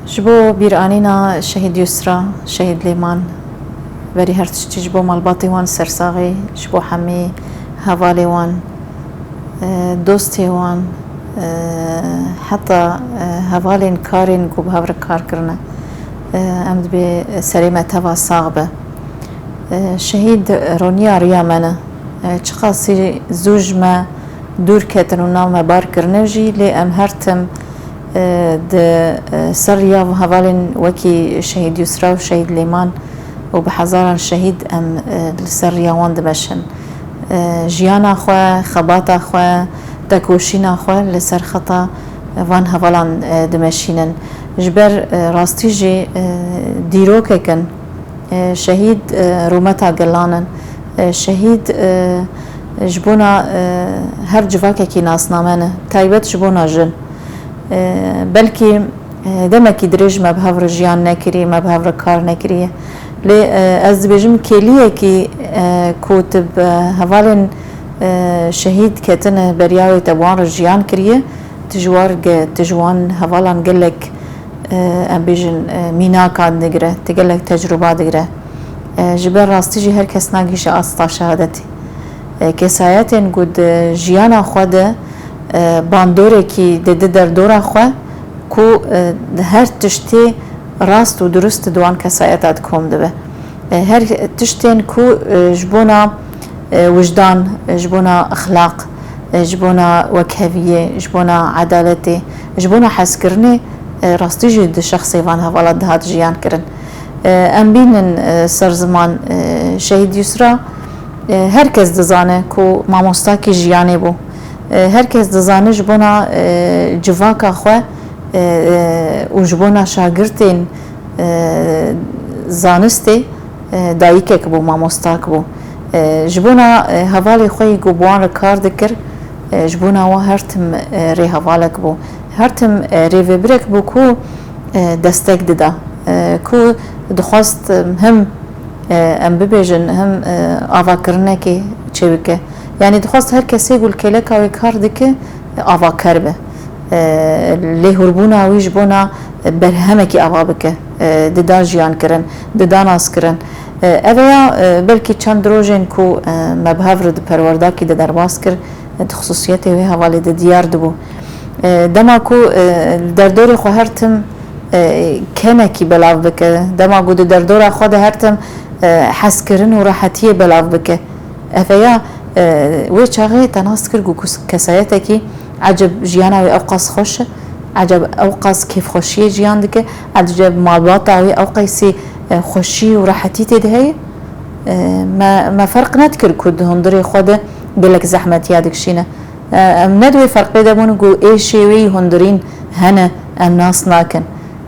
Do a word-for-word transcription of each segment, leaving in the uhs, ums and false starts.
Ji bo bîranîna Şehîd Yusra, Şehîd Lêman, berî her tiştî ji bo malbatê wan sersaxî, ji bo hemî hevalê wan, e, dostê wan, e, heta, e, hevalên karên ku bi hev re kar kirine, e, em dibê serê me teva sax be. E, şehîd roniya riya me ne. E, çiqasî zû ji me dûr ketin û nav me bar kirine jî, lê em her tim, e, di, e, ser riya hevalên wekî Şehîd Yusra û Şehîd Lêman û bi hezaran şehîd em, e, li ser riya wan dimeşin. E, jiyana xwe, xebata xwe, tekoşîna xwe li ser xeta van hevalan, e, dimeşînin. Ji ber, e, rastî jî, e, dîrokek in. E, şehîd, e, rûmeta gelan in. E, şehîd, e, ji bona, e, her civakekî nasname ne, taybet ji bona jin. E, belkî, e, demekî dirêj me bi hev re jiyan nekirî, me bi hev re kar nekiriye. Lê, e, ez dibêjim kêliyekî, e, ku tu bi hevalên, e, şehîd ketine beriya wê te bi wan re jiyan kiriye, tu ji war ge-, tu ji wan hevalan gelek, e, em bêjin, e, mînakan digire, tu gelek tecrûba digire. E, ji ber rastî jî her kes nagihîşe asta şehadetê. E, kesayetên ku di jiyana xwe de, e, bandorekî dide derdora xwe ku, e, her tiştê rast û durust di wan kesayeta de kom dibe. E, her tiştên ku, e, ji bona, e, wijdan, e, ji bona exlaq, e, ji bona wekheviyê, ji bona edaletê, ji bona hezkirinê, e, rastî jî di şexsê van hevala dihat jiyan kirin. E, em bînin, e, ser ziman, e, Şehîd Yusra, e, her kes dizane ku mamostakî jiyanê bû. E, her kes dizane ji bona, e, civaka xwe, e, e, û ji bona şagirtên, e, zanistê, e, dayikek bû, mamostak bû. E, ji bona, e, hevalê xwe yî ku bi wan re kar dikir, e, ji bona wan her tim, e, rêhevalek bû. Her tim, e, rêvebirek bû ku, e, destek dida. E, ku dixwest, e, him, e, em bibêjin, him, e, avakirinekê çêbike. Yanî dixwest her kesê ku li kêleka wê kar dike, e, avaker be. E, lêhûrbûna wî ji bona berhemekî ava bike. E, dida jiyan kirin, dida nas kirin. E, ev ya, e, belkî çend rojên ku, e, me bi hev re di perwerdakî de derbas kir, e, di xisûsiyetê wê hevalê de diyar dibû. E, dema ku, e, li derdorê xwe her tim, e, kenekî belav bike, dema ku di derdora xwe de her tim, e, hezkirin û rehetiyê belav bike. Ev ya, e, wê çaxê te nas dikir ku kus-, kesayetekî eceb jiyana wê ewqas xweş e, eceb ewqas kêfxweşiyê jiyan dike, eceb malbata wê ewqasî, e, xweşî û rehetî tê de heye. E, me, me ferq nedikir ku di hundirê xwe de gelek zehmetiya dikişîne. E, em ne di wê ferqê de bûn ku êşê wê yî hundirîn hene, em nas nakin.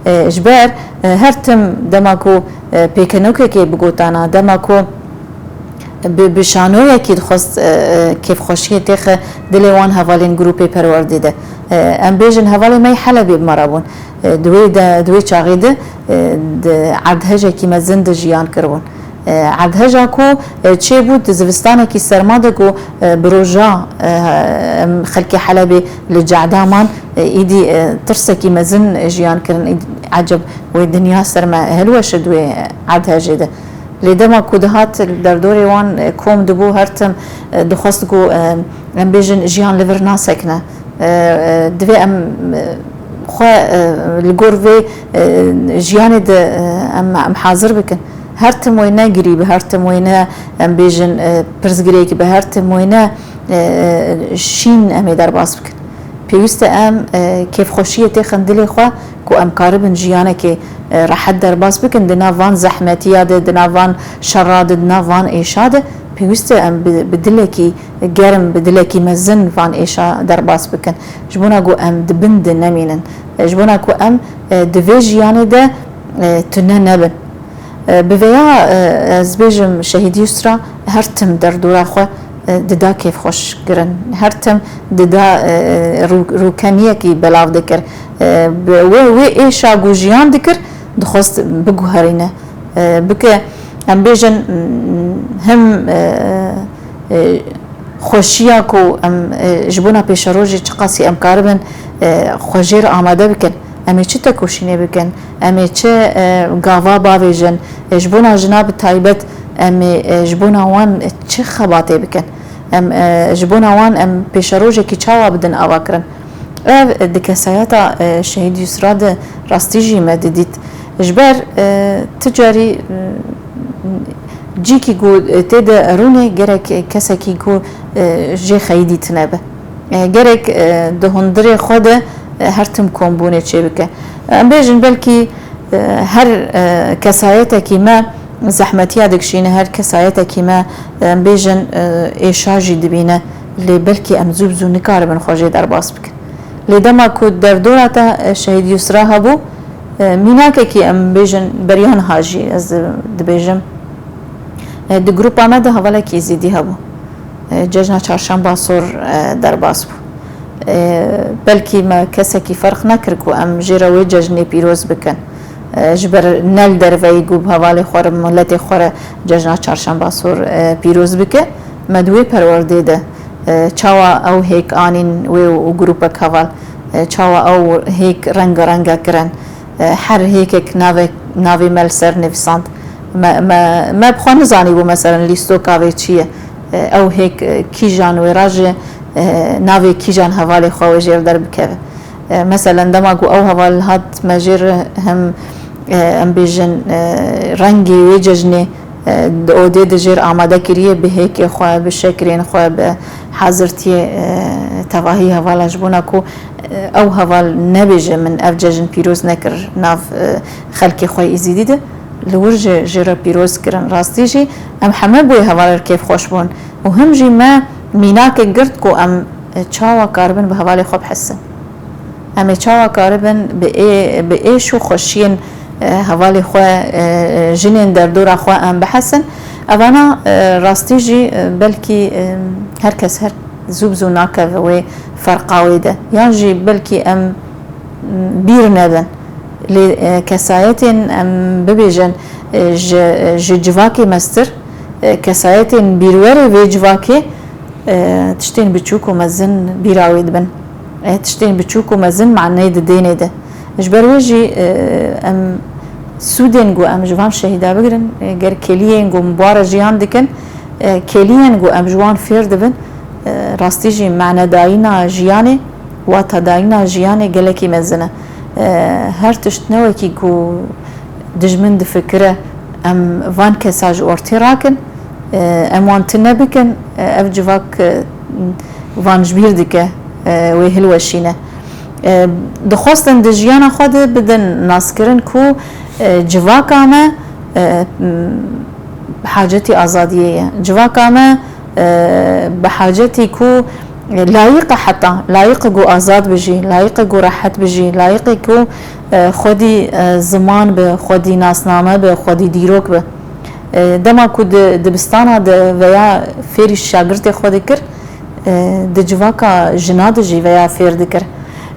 E, ji ber, e, her tim dema ku, e, pêkenokekê bigotana, dema ku bi, bi şanoyekî dixwest, e, e, kêfxweşiyê têxe dilê wan hevalên grûpê perwerdê de. E, em bêjin hevalê me yê Helebê bi me re bûn. E, di wê de, di wê çaxê de, e, di erdhejekî mezin de jiyan kiribûn. E, erdheja ku, e, çêbû di zivistanekî serma de ku, e, bi roja, e, em xelkê Helebê li cehda man, e, îdî, e, tirsekî mezin jiyan kirin. Îdî, eceb wê dinya ser me hilweşe di wê erdhejê de. Lê dema ku dihat li derdorê wan, e, kom dibû, her tim, e, dixwest ku, e, em bêjin jiyan li vir nasekine. E, e, divê em, e, xwe, e, li gor vê, e, jiyanê de, e, em, em hazir bikin. Her tim wê ne girî be, her tim wê ne, em bêjin, e, pirsgirêk be, her tim wê ne, e, e, şîn em ê derbas bikin. Pêwîst e em, e, kêfxweşiyê têxin dilê xwe ku em karibin jiyanekê, e, rehet derbas bikin di nav van zehmetiya de, di nav van şerra de, di nav van êşa de. Pêwîst e em bi, bi dilekî germ, bi dilekî mezin van êşa derbas bikin. Ji bona ku em di bin de nemînin. E, ji bona ku em, e, di vê jiyanê de, e, tune nebin. E, bi vêya, e, ez bêjim Şehîd Yusra her tim derdora xwe, e, dida kêfxweşkirin. Her tim dida, e, rû-, rûkeniyekî belav dikir. E, bi wê, wê êşa ku jiyan dikir, dixwest biguherîne. E, bike, em bêjin, him, e, e, xweşiya ku em, e, ji bona pêşerojê çiqasî em karibin, e, xwe jê re amade bikin. Em ê çi tekoşînê bikin? Em ê çi, e, gava bavêjin? E, ji bona jina bi taybet em ê, e, ji bona wan çi xebatê bikin? Em, e, ji bona wan em pêşerojekî çawa bidin avakirin? Ev, e, di kesayeta, e, Şehîd Yusra de rastî jî me didît. Ji ber, e, ti carî, e, cîkî ku tê de rûnê gerek kesekî ku, e, jê xeyidî tine be. E, gerek, e, di hundirê xwe de, e, her tim kombûnê çêbike. Em bêjin belkî, e, her, e, kesayetekî me zehmetiya dikişîne, her kesayetekî me, e, em bêjin, e, êşa jî dibîne, lê belkî em zû bi zû nikaribin xwe jê derbas bikin. Lê dema ku derdora te, e, Şehîd Yusra hebû, e, mînakekî em bêjin beriya niha jî ez, e, dibêjim, e, di grupa me de hevalekî Êzîdî hebû. E, Cejna Çarşemba Sor, e, derbas bû. E, belkî me kesekî ferq nekir ku em jê re wê cejnê pîroz bikin. E, ji ber ne li derveyî ku bi hevalê xwe re, miletê xwe re Cejna Çarşemba Sor, e, pîroz bike. Me di wê perwerdê de, e, çawa ew hêk anîn wê û grûpek heval, e, çawa ew hêk rengarengek kirin. E, her hêkek navek, navê me li ser nivîsand. Me, me, me bi xwe nizanîbû, meselen, lîstoka vê çi ye. E, ew hêk, e, kîjan wê re jî, e, navê kîjan hevalê xwe wê jê li der bikeve. E, meselen, dema ku ew heval hat me jê re hem, e, em bêjin, e, rengê wê cejnê, e, di odê de jê re amade kiriye, bi hêkê xwe, bi şekirên xwe, bi hazirtiyê, e, tevahî hevala, ji bona ku, e, ew heval nebêje min ev cejn pîroz nekir nav, e, xelkê xwe Êzîdî de, li wir jî jê re pîroz kirin. Rastî jî em heme bi wê heval re kêfxweş bûn û him jî me mînakek girt ku em, e, çawa karibin bi hevalê xwe bihesin. Em ê çawa karibin bi ê-, bi êş û xweşiyên, e, hevalê xwe, e, e, jinên derdora xwe em bihesin? Evana, e, rastî jî, e, belkî, e, her kes her zû bi zû nakeve wê ferqa wê de. Yan jî belkî em, m, bîr nebin. Lê, e, kesayetên em bibêjin, e, ji, ji civakê mestir, e, kesayetên bîrwerê vê civakê, e, tiştên biçûk û mezin bîra wê dibin. E, tiştên biçûk û mezin maneyê didênê de. Ji ber wê jî, e, em sûdên ku em ji van şehîda bigirin, e, ger kêliyên ku em bi wan re jiyan dikin, e, kêliyên ku em ji wan fêr dibin, e, rastî jî manedayîna jiyanê, watadayîna jiyanê gelekî mezin e. E, her tişt ne wekî ku dijmin difikire, em van kesa ji ortê rakin, e, em wan tune bikin, e, ev civak, e, van ji bîr dike, e, wê hilweşîne. E, dixwestin di jiyana xwe de bidin naskirin ku, e, civaka me, e, m, bi hacetî azadiyê ye. Civaka me, e, bi hacetî ku layiq e heta, layiq e ku azad bijî, layiq e ku rehet bijî, layiq e ku, e, xwedî, e, ziman bi, xwedî nasname bi, xwedî dîrok bi. E, dema ku di dibistana de veya fêrî şagirtê xwe dikir, e, di civaka jina de jî veya fêr dikir.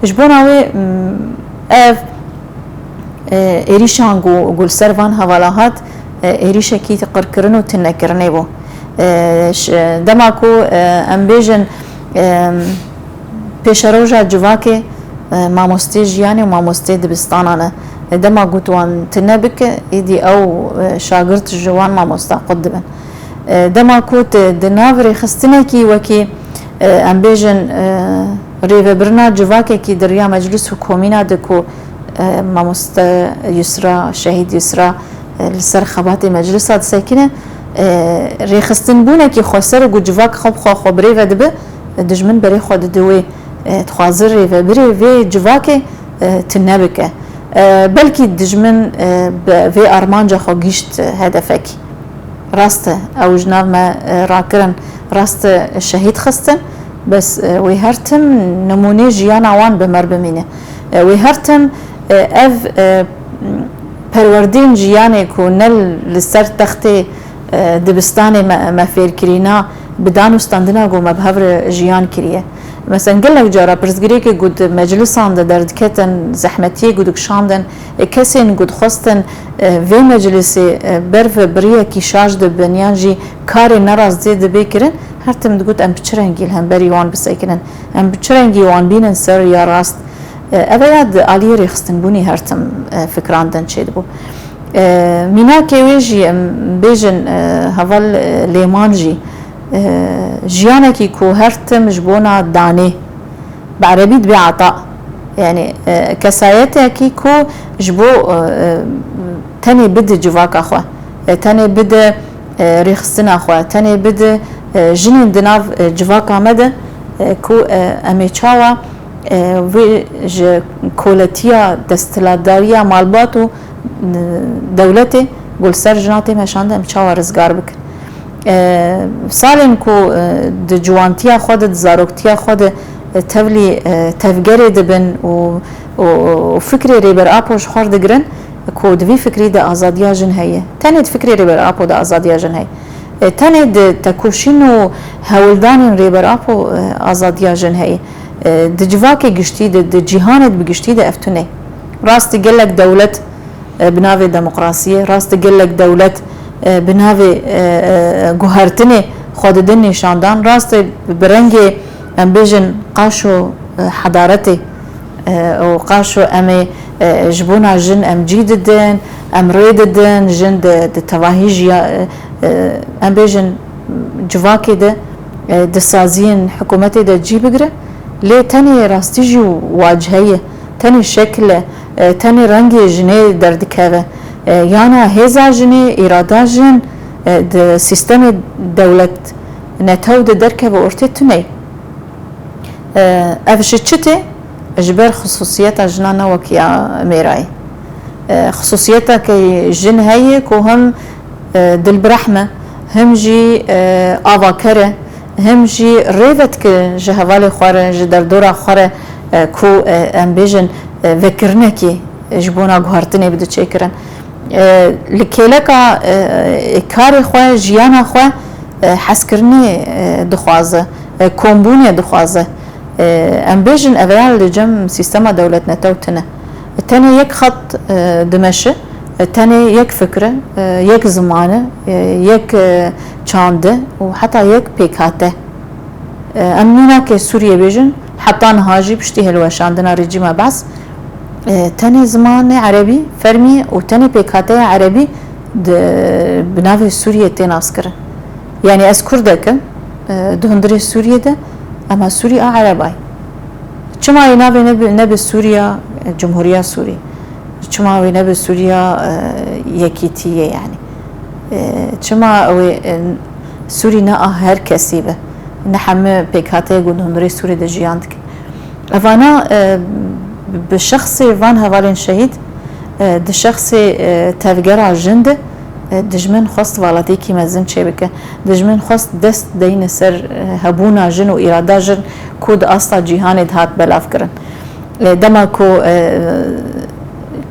Ji bona wê, m, ev, e, êrîşan ku, ku li ser van hevala hat, e, êrîşekî qirkirin û tunekirinê bû. E, ş-, dema ku, e, em bêjin, e, pêşeroja civakê, e, mamostê jiyanê û mamostê dibistanan e. E, dema ku tu wan tune bike, êdî ew, e, şagirt ji wan mamosta qut dibin. E, dema ku tu di nav rêxistinekî wekî, e, em bêjin, e, rêvebirina civakekî di riya meclis û komîna de ku, e, mamoste Yusra, şehîd Yusra, e, li ser xebatê meclisa disekine, e, rêxistinbûnekî xweser û ku civak xwe bi xwe xwe birêve dibe, e, dijmin berê xwe dide wê, e, dixwaze rêvebirê vê civakê, e, tune bike. E, belkî dijmin, e, bi vê armanca xwe gihîşt hedefekî. Rast e, ew ji nav me, e, rakirin, rast e, şehîd xistin, bes, e, wê her tim nimûnê jiyana wan bi me re bimîne. E, wê her tim, e, ev, e, perwerdên jiyanê ku ne li ser textê, e, dibistanê me, me fêr kirîna, bi dan û standina ku me bi hev re jiyan kiriye. Mesela gelek cara pirsgirêkê ku di meclisan de derdiketin, zehmetiyê ku dikişandin, e, kesên ku dixwestin, e, vê meclisê, e, ber ve biriyekî şaş dibin yan jî karê nerast dê dibê kirin, her tim digot, em bi çi rengî li hemberî wan bisekinin? Em bi çi rengî wan bînin ser riya rast? E, ev ya di aliyê rêxistinbûnê her tim, e, fikirandin çêdibû. E, mînakê wê jî em bêjin, e, heval, e, Lêman jî, e, jiyanekî ku her tim ji bona danê, bi erebî dibê ata, yanî, e, kesayetekî ku ji bo, e, e, tenê bide civaka xwe, e, tenê bide, e, rêxistina xwe, tenê bide, e, jinên di nav, e, civaka me de, e, ku, e, em ê çawa, e, vê ji koletiya desthilatdariya malbat û, e, dewletê ku li ser jina tê meşandin em çawa rizgar bikin. E, salên ku, e, di ciwantiya xwe de, di zaroktiya xwe de, e, tevlî, e, tevgerê dibin û, û, û fikrê Rêber Apo ji xwe digirin, ku di vî fikrî de azadiya jin heye. Tenê di fikrê Rêber Apo de azadiya jin heye. E, tenê di tekoşîn û hewldanên Rêber Apo, e, azadiya jin heye. E, di civakê giştî de, di cîhanê bi giştî de ev tune. Rastî gelek dewlet, e, bi navê demokrasiyê, rastî gelek dewlet, e, bi navê, e, e, guhertinê xwe didin nîşandan, rastî bi rengê, em bêjin, qaşo, e, hedaretê, e, û qaşo em ê, e, ji bona jin em cî didin, em rê didin, jin di, di tevahî jiya, e, e, em bêjin civakê de, e, di saziyên hikûmetê de cî bigire. Lê tenê rastî jî waciheye, tenê şekil e, e, tenê rengê jinê derdikeve. E, yana hêza jinê, îrada jin, e, di sîstemê dewlet netew de derkeve ortê tune ye. E, ev ji çi tê? Ji ber xisûsiyeta jina ne wek ya mêrayê. E, xisûsiyeteke jin heye ku him, e, dilbirehm e, him jî, e, avaker e, him jî rêve dike ji hevalê xwe re, ji derdora xwe re, e, ku, e, em bêjin, e, vekirinekê ji bona guhertinê bide çêkirin. E, li kêleka, e, karê xwe, jiyana xwe, e, hezkirinê, e, dixwaze, e, kombûnê dixwaze. E, em bêjin, ev ya li cem sîstema dewletnetew tune. Tenê yek xet, e, dimeşe, e, tenê yek fikir e, e, yek ziman e, e, yek, e, çand e û heta yek pêkhate. E, em mînakê Sûriyê bêjin, heta niha jî piştî hilweşandina rejîma Be's, e, tenê zimanê erebî fermî û tenê pêkhateya erebî di, bi navê Sûriyê tê naskirin. Yanî ez kurdek im, e, di hundirê Sûriyê de, ema Sûrî a erebay. Çima wê navê nebe, nebe Sûriya, e, Cumhuriya Sûrî? Çima wê nebe Sûriya, e, Yekîtî ye yanî? E, çima wê, e, Sûrî ne a her kesî be? Ne heme pêkhateyê ku di hundirê Sûrê de jiyan dikin. Evana, e, bi şexsê van hevalên şehîd, e, di şexsê, e, tevgera jin de, e, dijmin xwest valatiyekî mezin çêbike. Dijmin xwest dest deyne ser, e, hebûna jin û îrada jin ku di asta cîhanê dihat belavkirin. E, dema ku, e,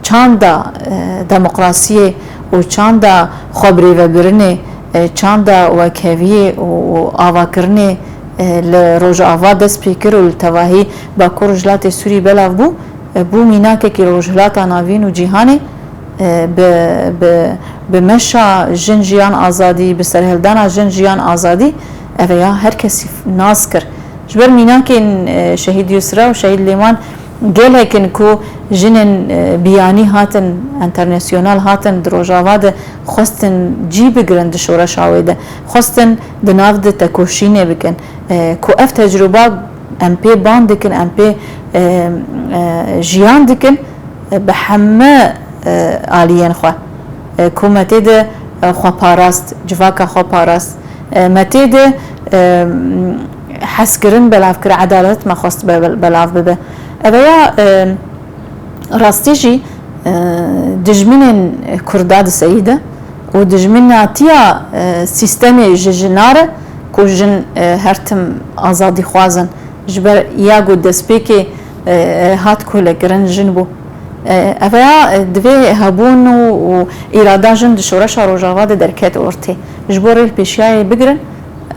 çanda, e, demokrasiyê û çanda xwebirêvebirinê, e, çanda wekheviyê û, û avakirinê, e, li Rojava dest pê kir û li tevahî Bakur Rojhilatê Sûrî belav bû, e, bû mînakekî Rojhilata Navîn û cîhanê, e, bi, bi, bi meşa jin jiyan azadî, bi serhildana jin jiyan azadî, ev ya her kesî nas kir. Ji ber mînakên, e, Şehîd Yusra û Şehîd Lêman gelek in ku jinên, e, biyanî hatin, enternasyonal hatin, di Rojava de xwestin cî bigirin di şoreşa wê de, xwestin di nav de tekoşînê bikin. E, ku ev tecrûba em pê ban dikin, em pê, e, e, jiyan dikin, e, bi heme, e, aliyên xwe. E, ku me tê de, e, xwe parast, civaka xwe parast. E, me tê de, e, hezkirin belav kir, edalet me xwest be-, be-, belav bibe. Ev ya, e, rastî jî, e, dijminên Kurda di serî de û dijminatiya, e, sîstemê ji jina re ku jin, e, her tim azadîxwaz in. Ji ber ya ku destpêkê, e, e, hat kolekirin jin bû. E, ev ya, e, divê hebûn û, û îrada jin di şoreşa Rojava de derket ortê. Ji bo rê li pêşiyayê bigirin,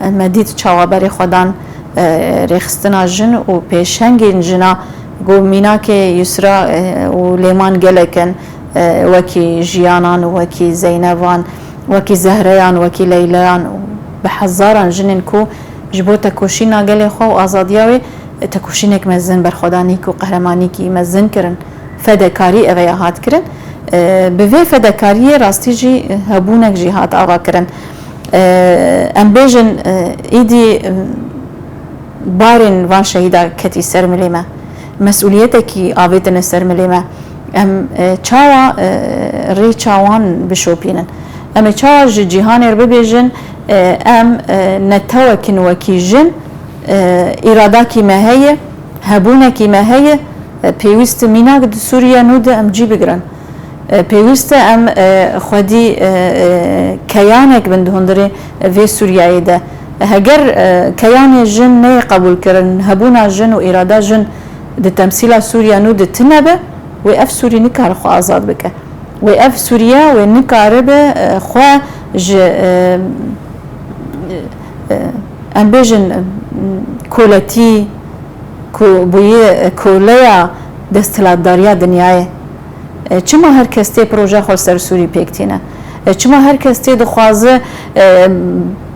e, me dît çawa berê xwe dan, e, rêxistina jin û pêşengên jina ku mînakê Yusra, e, û Lêman gelek in, e, wekî Jiyanan û wekî Zeynevan, wekî Zehreyan, wekî Leyleyan û bi hezaran jinên ku ji bo tekoşîna gelê xwe û azadiya wê Tekoşînek mezin, berxwedanîk û qehremanîkî mezin kirin. Fedekarî eveya hat kirin. E, bi vê fedekariyê rastî jî hebûnek jî hat ava kirin. E, em bêjin, e, îdî, e, barên van şehîda ketî ser milê me. Mesûliyetekî avêtine ser milê me. Em, e, çawa, e, rê çawan bişopînin? Em ê çawa ji cîhanê re bibêjin, e, em, e, netewek in wekî jin, e, îradakî me heye, hebûnekî me heye, e, pêwîst e mînak di Sûriye nû de em cî bigirin. E, pêwîst e em, e, xwedî, e, e, keyanek bin di hundirê vê Sûriyeyê de. Heger, e, keyanê jin neyê qebûlkirin, hebûna jin û îrada jin di temsîla Sûriye nû de tune be, wê ev Sûrî nikare xwe azad bike. Wê ev Sûriye wê nikaribe, e, xwe ji, e, e, em bêjin, e, koletî ku bûye, e, koleya desthilatdariya dinyayê. E, çima her kes tê projeya xwe li ser Sûrî pêk tîne? E, çima her kes tê dixwaze, e,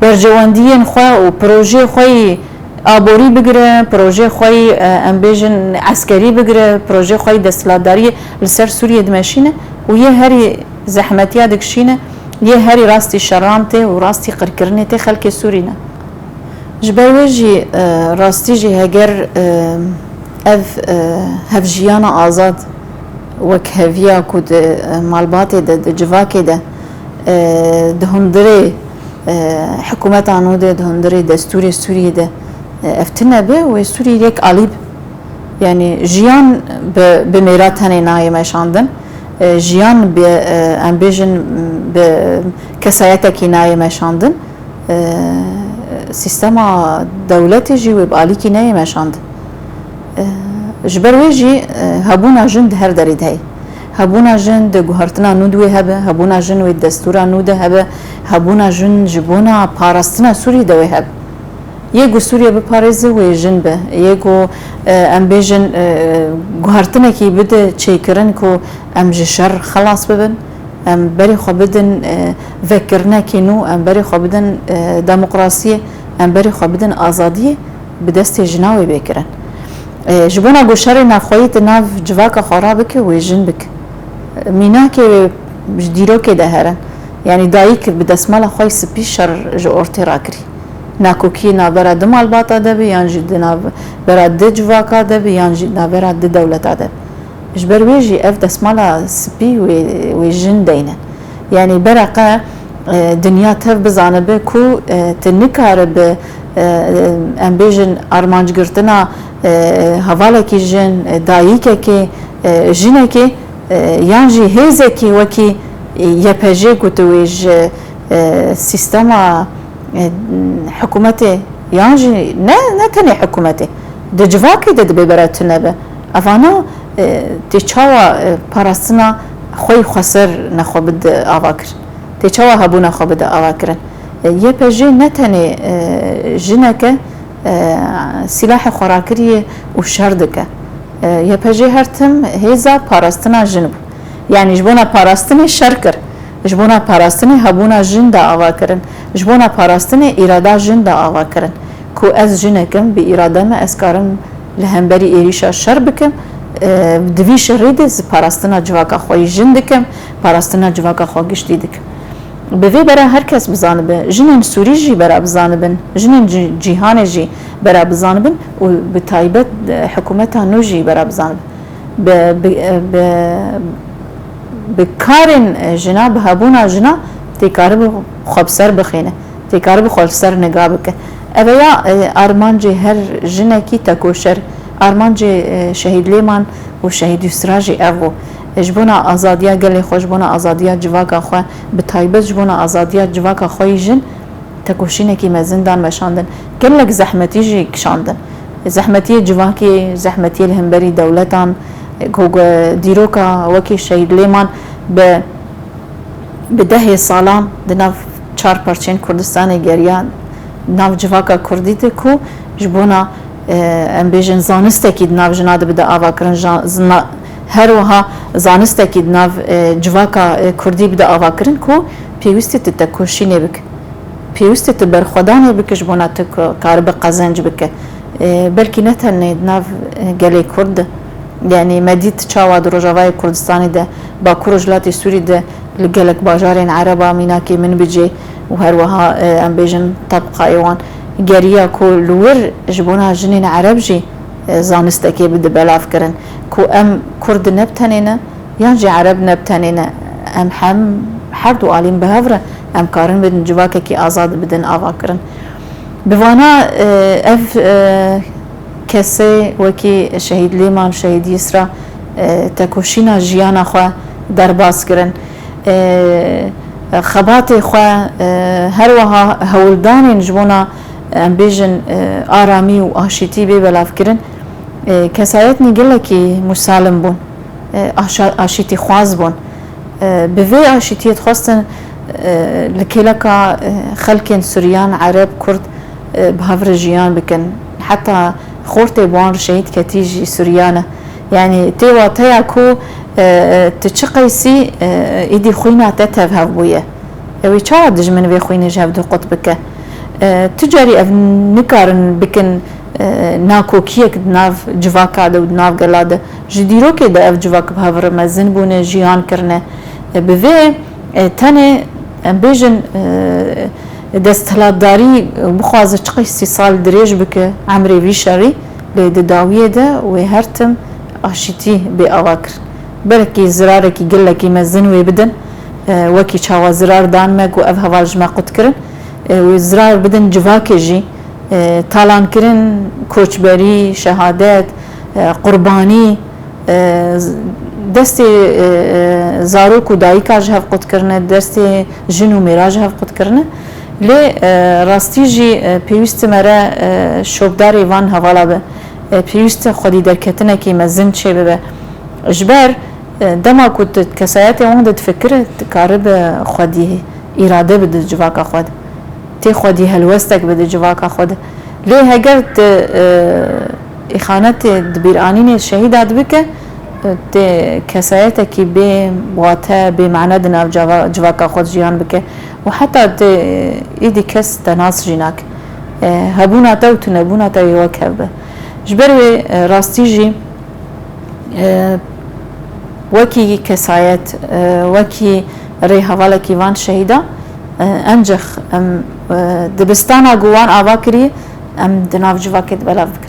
berjewendiyên xwe û projeyê xwe yî aborî bigire, projeyê xwe yî, e, em bêjin eskerî bigire, projeyê xwe yî desthilatdariyê li ser Sûriyê dimeşîne û yê herî zehmetiya dikişîne, yê herî rastî şeran tê û rastî qirkirinê tê xelkê Sûrî ne. Ji ber wê jî, e, rastî jî heger, e, ev, e, hevjiyana azad wekheviya ku di, e, malbatê de, di civakê de, e, di hundirê, e, hikûmeta nû de, di hundirê destûrê Sûriyê de, e, ev tune be, wê Sûrî yek alî be. Yanî jiyan bi, bi mêra tenê nayê meşandin. E, jiyan bi, e, em bêjin bi kesayetekî nayê meşandin. E, sîstema dewletê jî wê bi alîkî neyê meşandin. E, ji ber wê jî, e, hebûna jin di her derê de heye. Hebûna jin di guhertina nû de wê hebe, hebûna jin wê destûra nû de hebe, hebûna jin ji bona parastina Sûrî de wê hebe. Yê ku Sûriye biparêze wê jin be. Yê ku, e, em bêjin, e, guhertinekî bide çêkirin ku em ji şer xelas bibin. Em berê xwe bidin, e, vekirinekê nû, em berê xwe bidin, e, demokrasiyê, em berê xwe bidin azadiyê, bi destê jina wê bê kirin. E, ji bona ku şerê navxweyî di nav civaka xwe rabike, wê jin bike. Mînakê wê ji dîrokê de herin. Yanî dayik bi desmala xwe yî spî şer ji ortê rakirî. Nakokiyê navbera du malbata de be, yan jî di navbera du civaka de be, yan jî navbera du dewleta de be. Ji ber wê jî ev desmala spî wê, wê jin deyne. Yanî bereqe, e, dinya tev bizanibe ku, e, tu nikare bi, e, em bêjin armancgirtina, e, hevalekî jin, e, dayikekê, e, jinekê, e, yan jî hêzekî wekî, e, Y P J ku tu wê ji, e, sîstema, e, hikûmetê yan jî ne, ne tenê hikûmetê, di civakê de dibê bere tune be. Evana, e, tê çawa, e, parastina xwe yî xweser nexwe bide ava kir? Tê çawa hebûna xwe bide ava kirin? E, Y P J ne tenê, e, jineke, e, sîlahê xwe rakiriye û şer dike. E, Y P J her tim hêza parastina jin bû. Yanî ji bona parastinê şer kir, ji bona parastinê hebûna jin da ava kirin, ji bona parastinê îrada jin da ava kirin. Ku ez jinek im, bi îrada me ez karim li hemberî êrîşa şer bikim, e, di vî şerî de ez parastina civaka xwe yî jin dikim, parastina civaka xwe giştî dikim. Bi vê bera her kes bizanibe, jinên Sûrî jî bera bizanibin, jinên cî-, cîhanê jî bera bizanibin û bi taybet, e, hikûmeta nû jî bera bizanibin. Bi, bi, bi, bi karên jina, bi hebûna jina tê karibe xwe bi ser bixîne, tê karibe xwe li ser niga bike. Ev e ya, e, armancê her jinekî tekoşer, armancê, e, şehîd Lêman û şehîd Yusra jî ev bû. E, ji bona azadiya gelê xwe, ji bona azadiya civaka xwe, bi taybet ji bona azadiya civaka xwe yî jin, tekoşînekî mezin dan meşandin. Gelek zehmetî jî kişandin. Zehmetiyê civakê, zehmetiyê li hemberî dewletan, ku dîroka wekî Şehîd Lêman bi, bi dehê salan di nav çar parçeyên Kurdistanê geriya nav civaka Kurdî de ku ji bona, e, em bêjin zanistekî di nav jina de bide avakirin, jan-, zina-, her wiha zanistekî di nav, e, civaka, e, Kurdî bide avakirin ku pêwîstî tu tekoşînê bike. Pêwîst e tu berxwedanê bike ji bona tu ku karibe qezenc bike. E, belkî ne tenê di nav, e, gelê Kurd de. Yanî me dît çawa di Rojavayê Kurdistanê de, Bakur Rojhilatê Sûrî de, li gelek bajarên Ereba, mînakê Minbicê û her wiha, e, em bêjin tebqayê wan geriya ku li wir ji bona jinên Ereb jî, e, zanistekê bide belavkirin. Ku em Kurd ne bi tenê ne, yan jî Ereb ne bi tenê ne, em hem her du alîn bi hev re em karin bidin civakekî azad bidin avakirin. Bi vana, e, ev, e, kesê wekî Şehîd Lêman, Şehîd Yisra, e, tekoşîna jiyana xwe derbas kirin. E, xebatê xwe, e, her wiha hewldanên ji bona, em bêjin, e, aramî û aşîtî bê belavkirin, e, kesayetnî gelekî musalim bûn. E, aşa-, aşîtîxwaz bûn. E, bi vê aşîtiyê dixwestin, e, li kêleka, e, xelkên Suryan, Ereb, Kurd, e, bi hev re jiyan bikin. Heta xortê bi wan re şehîd ketî jî Suryan e. Yanî tê wateya ku, e, tu çi qeysî, e, êdî xwîna te tev hev bûye. Ew ê çawa dijmin vê xwînê ji hev du qut bike? E, tu carî ev nikarin bikin, e, nakokiyek di nav civaka de û di nav gela de. Ji dîrokê de ev civak bi hev re mezin bûne, jiyan kirine. E, bi vê, e, tenê, em bêjin, e, desthilatdarî bixwaze çiqas sî sal dirêj bike emrê vî şerî, lê di dawiyê de wê her tim aşîtî bê ava kirin. Belkî zirarekî gelekî mezin wê bidin, e, wekî çawa zirar dan me ku ev heval ji me qut kirin, e, wê zirar bidin civakê jî, e, talankirin, koçberî, şehadet, e, qurbanî, e, z-, destê, e, e, zarok û dayika ji hev qut kirine, destê jin û mêra ji hev qut kirine. Lê, e, rastî jî, e, pêwîst e me re, e, şopdarê van hevala be. E, pêwîst e xwedî derketinekî mezin çêbibe. Ji ber, e, dema ku tu kesayetê wan de difikire, dikaribe xwedî îrade bide civaka xwe de. Tê xwedî helwestek bide civaka xwe de. Lê heger tu, e, îxanetê di bîranînê şehîda dibike, e, tê kesayetekî bê wate, bê mane di nav cava-, civaka xwe de jiyan bike û heta tê, e, îdî kes te nas jî nake. E, hebûna te û tunebûna te wê wek hev be. Ji ber wê, e, rastî jî, e, wekî kesayet, e, wekî rêhevalekî van şehîda, e, encix em, e, dibistana ku wan ava kirî, em di nav civakê de belav bikin.